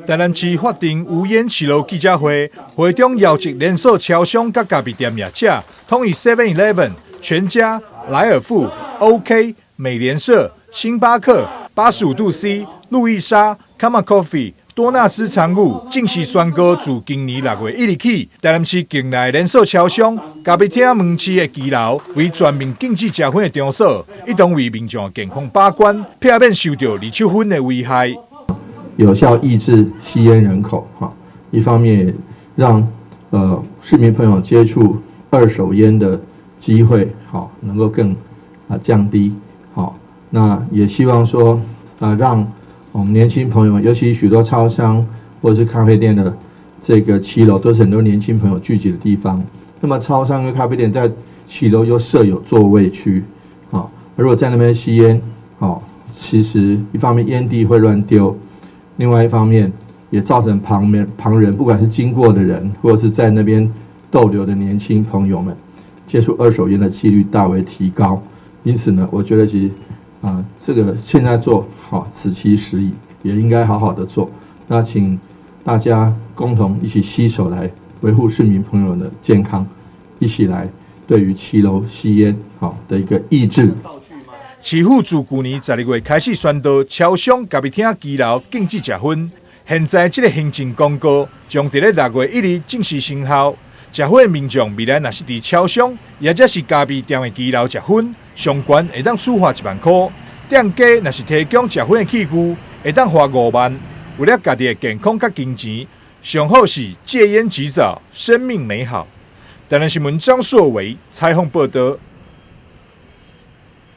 台南市法定無菸騎樓記者會，會中邀集連鎖超商佮咖啡店業者，統一 Seven Eleven、全家、萊爾富、OK、美廉社、星巴克、85度 C、路易莎、Kama Coffee、多納斯餐具，正式宣告自今年6月1日起，台南市境內連鎖超商、咖啡廳門市的騎樓為全面禁止食薰的場所，一同為民眾健康把關，避免受著二手薰的危害。有效抑制吸菸人口，哈，一方面讓市民朋友接觸二手菸的機會，好能夠更降低，好，那也希望說讓我們年輕朋友，尤其許多超商或者是咖啡店的這個騎樓，都是很多年輕朋友聚集的地方。那麼超商跟咖啡店在騎樓又設有座位區，好，如果在那邊吸菸，好，其實一方面菸蒂會亂丟。另外一方面，也造成旁邊旁人，不管是經過的人，或者是在那邊逗留的年輕朋友們，接觸二手菸的幾率大為提高。因此呢，我覺得其實啊，這個現在做好，此其時矣，也應該好好的做。那請大家共同一起攜手來維護市民朋友的健康，一起來對於騎樓吸菸好的一個抑制。市府自舊年12月開始宣導超商、咖啡廳騎樓禁止食薰。現在這个行政公告將佇咧6月1日正式生效。食薰的民眾未來若是佇超商，抑者是咖啡店的騎樓食薰，上懸會當處罰1萬箍；店家若是提供食薰的器具，會當罰5萬。為了家己的健康佮金錢，上好是戒菸及早，生命美好。台南新聞張碩維採訪報導。